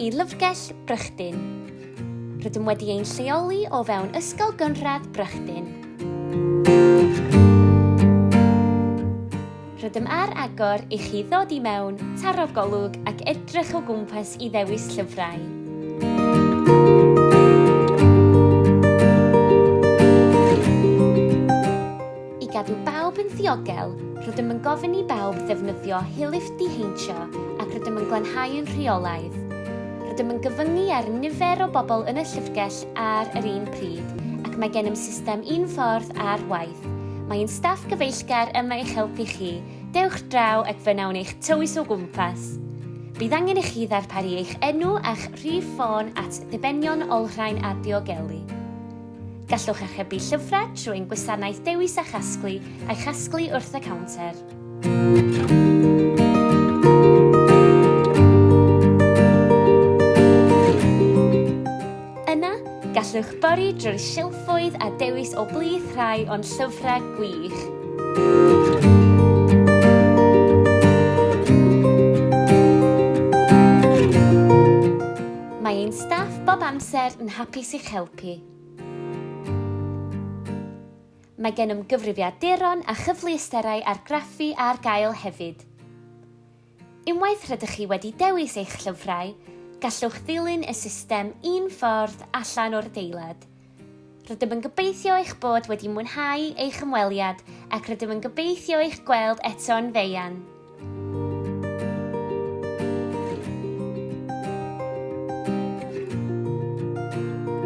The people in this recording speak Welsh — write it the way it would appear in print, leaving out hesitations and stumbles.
i Lyfrgell Brychdyn. Rydym wedi ein lleoli o fewn Ysgol Gynradd Brychdyn. Rydym ar agor i chi ddod i mewn, taro golwg ac edrych o gwmpas i ddewis llyfrau. I gadw bawb yn ddiogel, rydym yn gofyn i bawb ddefnyddio hylif diheintio ac rydym yn glanhau yn rheolaidd. Rydym yn gyfyngu ar nifer o bobl yn y llyfrgell ar yr un pryd, ac mae gennym system un ffordd ar waith. Mae ein staff gyfeillgar yma i'ch helpu chi, dewch draw ac fe wnawn eich tywys o gwmpas. Bydd angen i chi ddarparu eich enw a'ch rhif ffôn at ddibenion olrhain a diogelu. Gallwch archebu llyfrau trwy ein gwasanaeth Dewis a Chasglu a'i chasglu wrth y cownter. Yna, gallwch bori drwy'r silffoedd a dewis o blith rhai o'n llyfrau gwych. Mae ein staff bob amser yn hapus i'ch helpu. Mae gennym gyfrifiaduron a chyfleusterau argraffu ar gael hefyd. Unwaith rydych chi wedi dewis eich llyfrau, gallwch ddilyn y system un ffordd allan o'r adeilad. Rydym yn gobeithio eich bod wedi mwynhau eich ymweliad ac rydym yn gobeithio eich gweld eto'n fuan.